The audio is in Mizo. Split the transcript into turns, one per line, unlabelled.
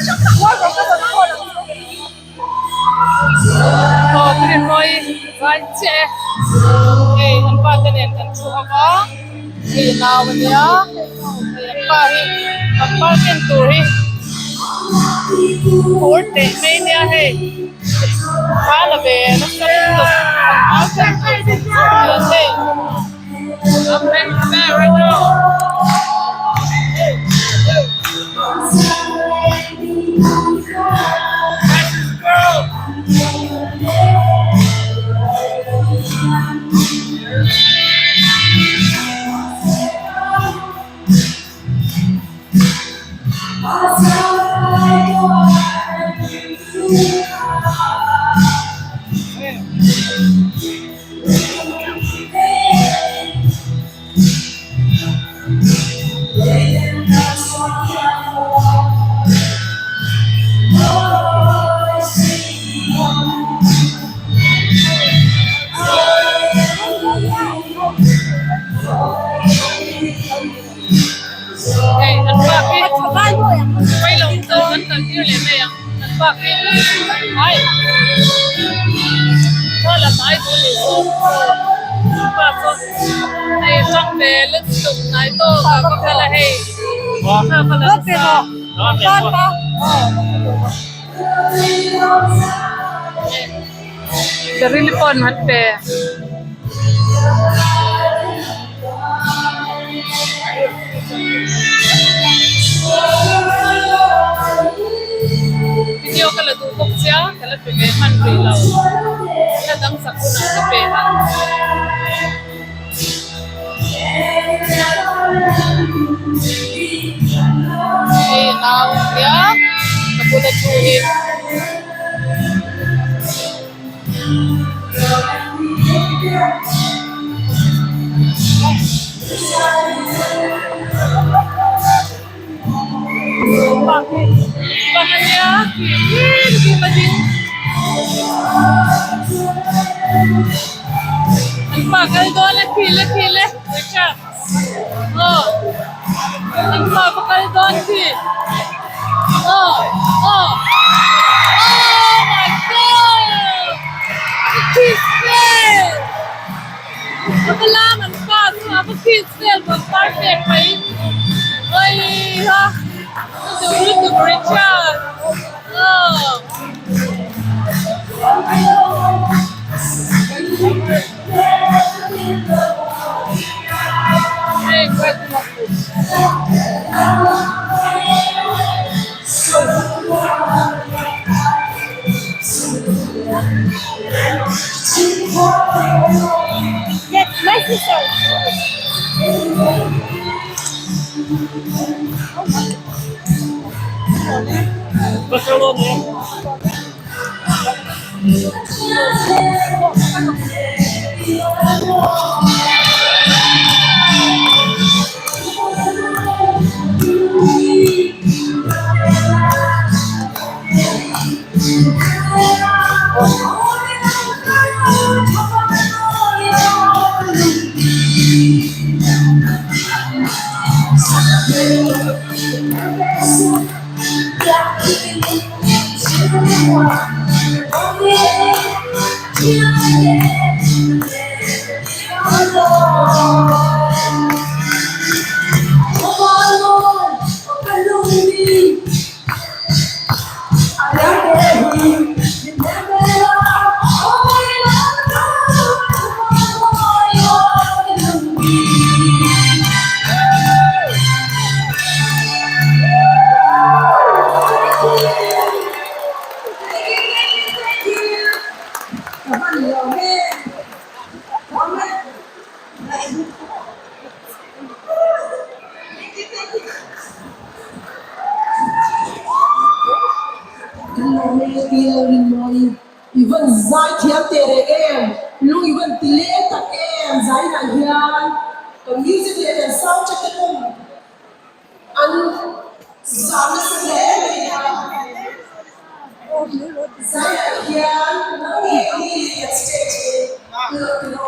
Aw ka rinmawi vai chiah e hei an pa te nen kan thu ho va hei a nau a nia hei an pa hi pangpar ken tur hi phur teh mai nia hei thla la ve nasa lutuk pangpar ken tur hian hei. Hei an park hi pailo chu an kal tir leh mai ang an park hi ai thla la hnai tur ni chu an park chu hei tang ve lutuk hnai tawk ah ka kal a hei thla ka la nasa Darili pawn an pe. Video ka la duh bawk sia ka la pe ve hman rih lo la dang sak hunah ka pe ang. Hei nau nia ka bula thu hi. An pa kal dawn e khi le khi le Richard aw an pa va kal dawn khi aw aw oh my god kiss vel a va lam an pa chu a va kiss vel bawk perfect mai awii ha ka duh lutuk Richard aw.
Yes, my sister.
I van zai thiam teh reng em? Lung i van ti leng tak em? Zainah hian kan music leh kan sound check te pawh an zam nasa hle mai a. Zainah hian nang ngei hi kan stage hi.